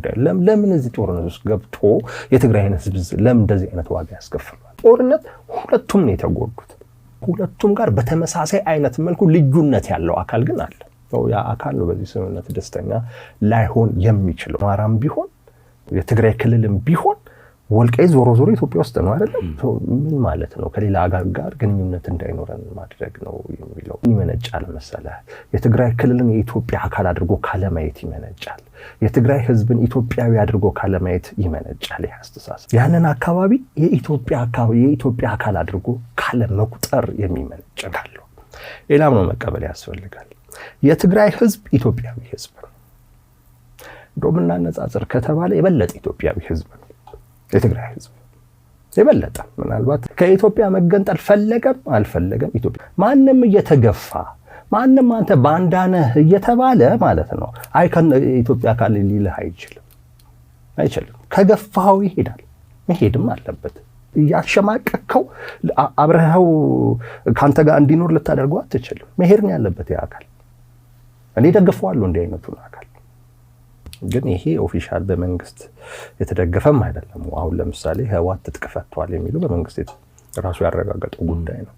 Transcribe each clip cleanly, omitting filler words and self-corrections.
ጉዳይ። ለምን እዚህ ጦርነት ውስጥ ገብቶ የትግራይን ህዝብ ለምን እንደዚህ አይነት ዋጋ ያስከፍሏል? ጦርነት ሁለቱም ነው የተጎዱት። ሁለቱም ጋር በተመሳሳይ አይነት መልኩ ልዩነት ያለው አካል ግን አለ። ያ አካል ነው በዚህ ስምምነት ደስተኛ ላይሆን የሚችለው። አማራም ቢሆን የትግራይ ክልልም ቢሆን ወልቃይት ዞሮ ዞሮ ኢትዮጵያ ውስጥ ነው አይደለም? ምን ማለት ነው? ከሌላ አገር ጋር ግንኙነት እንዳይኖረን ማድረግ ነው የሚለው ይመነጫል መሰለህ። የትግራይ ክልልን የኢትዮጵያ አካል አድርጎ ካለማየት ይመነጫል። የትግራይ ህዝብን ኢትዮጵያዊ አድርጎ ካለማየት ይመነጫል። ይህ አስተሳሰብ ያንን አካባቢ የኢትዮጵያ አካባቢ የኢትዮጵያ አካል አድርጎ ካለመቁጠር የሚመነጭ ካለው ሌላም ነው መቀበል ያስፈልጋል። የትግራይ ህዝብ ኢትዮጵያዊ ህዝብ ነው። እንደውም እናነጻጽር ከተባለ የበለጠ ኢትዮጵያዊ ህዝብ ነው የትግራይ ህዝብ የበለጠ። ምናልባት ከኢትዮጵያ መገንጠል ፈለገም አልፈለገም ኢትዮጵያ ማንም እየተገፋ ማንም አንተ ባንዳ ነህ እየተባለ ማለት ነው አይ ከኢትዮጵያ አካል ሊልህ አይችልም አይችልም። ከገፋው ይሄዳል፣ መሄድም አለበት። እያሸማቀቅከው አብረኸው ከአንተ ጋር እንዲኖር ልታደርገው አትችልም። መሄድ ነው ያለበት ያ አካል። እኔ ደግፈዋለሁ እንዲህ አይነቱን አካል። ግን ይሄ official በመንግስት የተደገፈም አይደለም። አሁን ለምሳሌ ህወሓት ትጥቅ ፈቷል የሚሉ በመንግስት ራሱ ያረጋገጠው ጉዳይ ነው።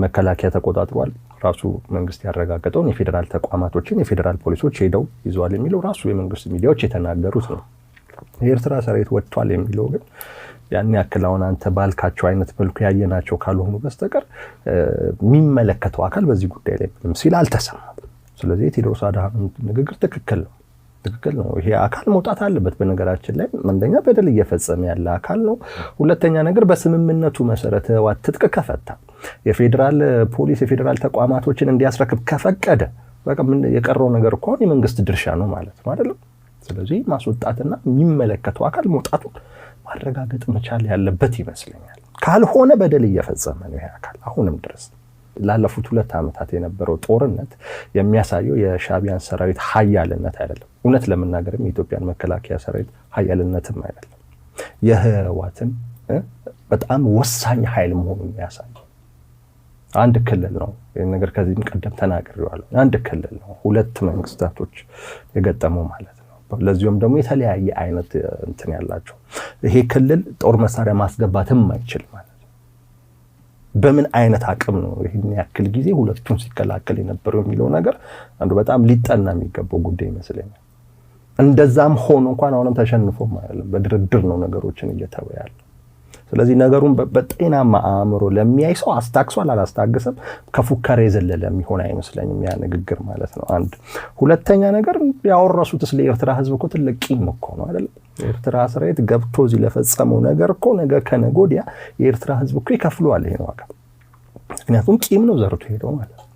መከላከያ ተቆጣጥሯል፣ ራሱ መንግስት ያረጋገጠውን የፌዴራል ተቋማቶችን የፌዴራል ፖሊሶች ሄደው ይዘዋል የሚለው ራሱ የመንግስት ሚዲያዎች የተናገሩት ነው። የኤርትራ ሰራዊት ወጥቷል የሚለው ግን ያን ያክል አሁን አንተ ባልካቸው አይነት መልኩ ያየናቸው ካልሆኑ በስተቀር የሚመለከተው አካል በዚህ ጉዳይ ላይ ምንም ሲል አልተሰማም። ስለዚህ የቴዎድሮስ አድሃኖም ንግግር ትክክል ነው። ትክክል ነው። ይሄ አካል መውጣት አለበት። በነገራችን ላይ አንደኛ በደል እየፈጸመ ያለ አካል ነው። ሁለተኛ ነገር በስምምነቱ መሰረት ህወሓት ትጥቅ ከፈታ፣ የፌዴራል ፖሊስ የፌዴራል ተቋማቶችን እንዲያስረክብ ከፈቀደ በቃ ምን የቀረው ነገር እኮ አሁን የመንግስት ድርሻ ነው ማለት ነው አይደለም? ስለዚህ ማስወጣትና የሚመለከተው አካል መውጣቱን ማረጋገጥ መቻል ያለበት ይመስለኛል። ካልሆነ በደል እየፈጸመ ነው ይሄ አካል አሁንም ድረስ። ላለፉት 2 ዓመታት የነበረው ጦርነት የሚያሳየው የሻዕቢያን ሰራዊት ሀያልነት አይደለም። እውነት ለመናገርም የኢትዮጵያን መከላከያ ሰራዊት ሀያልነትም አይደለም። የህወሓትን በጣም ወሳኝ ኃይል መሆኑን የሚያሳየው አንድ ክልል ነው። ይሄን ነገር ከዚህም ቀደም ተናግሬዋለሁ። አንድ ክልል ነው፣ ሁለት መንግስታቶች የገጠመው ማለት ነው። ለዚሁም ደግሞ የተለያየ አይነት እንትን ያላቸው ይሄ ክልል ጦር መሳሪያ ማስገባትም አይችል ማለት ነው። በምን አይነት አቅም ነው ይሄን ያክል ጊዜ ሁለቱን ሲከላከል የነበረው የሚለው ነገር አንዱ በጣም ሊጠና የሚገባው ጉዳይ ይመስለኛል። እንደዛም ሆኖ እንኳን አሁንም ተሸንፎም አይደለም፣ በድርድር ነው ነገሮችን እየተወ ያለው። ስለዚህ ነገሩን በጤናማ አእምሮ ለሚያይ ሰው አስታግሷል አላስታገሰም ከፉከራ የዘለለ የሚሆን አይመስለኝም ያ ንግግር ማለት ነው። አንድ ሁለተኛ ነገር ያወረሱት ስለ ኤርትራ ህዝብ እኮ ትልቅ ቂም እኮ ነው አይደል? የኤርትራ ሰራዊት ገብቶ እዚህ ለፈጸመው ነገር እኮ ነገ ከነገ ወዲያ የኤርትራ ህዝብ እኮ ይከፍለዋል ይሄን ዋጋ። ምክንያቱም ቂም ነው ዘርቶ ሄደው ማለት ነው።